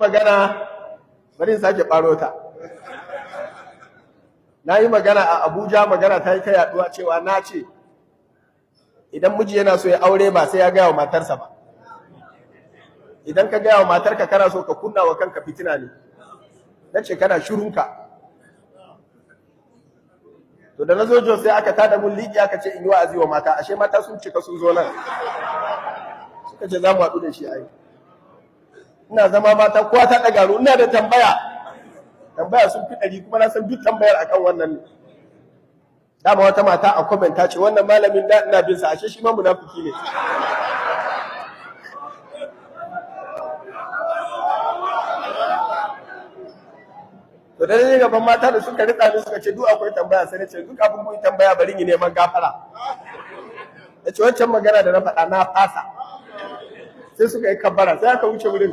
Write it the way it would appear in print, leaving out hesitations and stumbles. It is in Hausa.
Magana bari in sake ɓaro ta. Na yi magana a Abuja, magana ta yi ta yaduwa cewa na ce idan miji yana so ya aure, ba sai ya gaya wa matarsa ba. Idan ka gaya wa matarka kana so ka kunna wa kanka fitina ne. Na ce kana shirunka. To, da na zo Jos, sai aka tada mun liki, aka ce in yi wa'azi wa mata. Ashe mata sun cika, sun zo nan, suka ce za mu haɗu da shi. Ai ina zama, mata kowa ta ɗaga. Ina da tambaya, tambaya sun fi 100, kuma na san duk tambayar akan wannan ne. Dama wata mata a comment ta ce wannan malamin da ina bin sa, ashe shi ma munafiki ne. To, da ne gaban mata da suka ritsa ni, suka ce duk akwai tambaya. Sai na ce duk abin mun tambaya, bari ni neman gafara. Na ce wancan magana da na faɗa, na fasa. Sai suka yi kabbara, sai aka wuce wurin.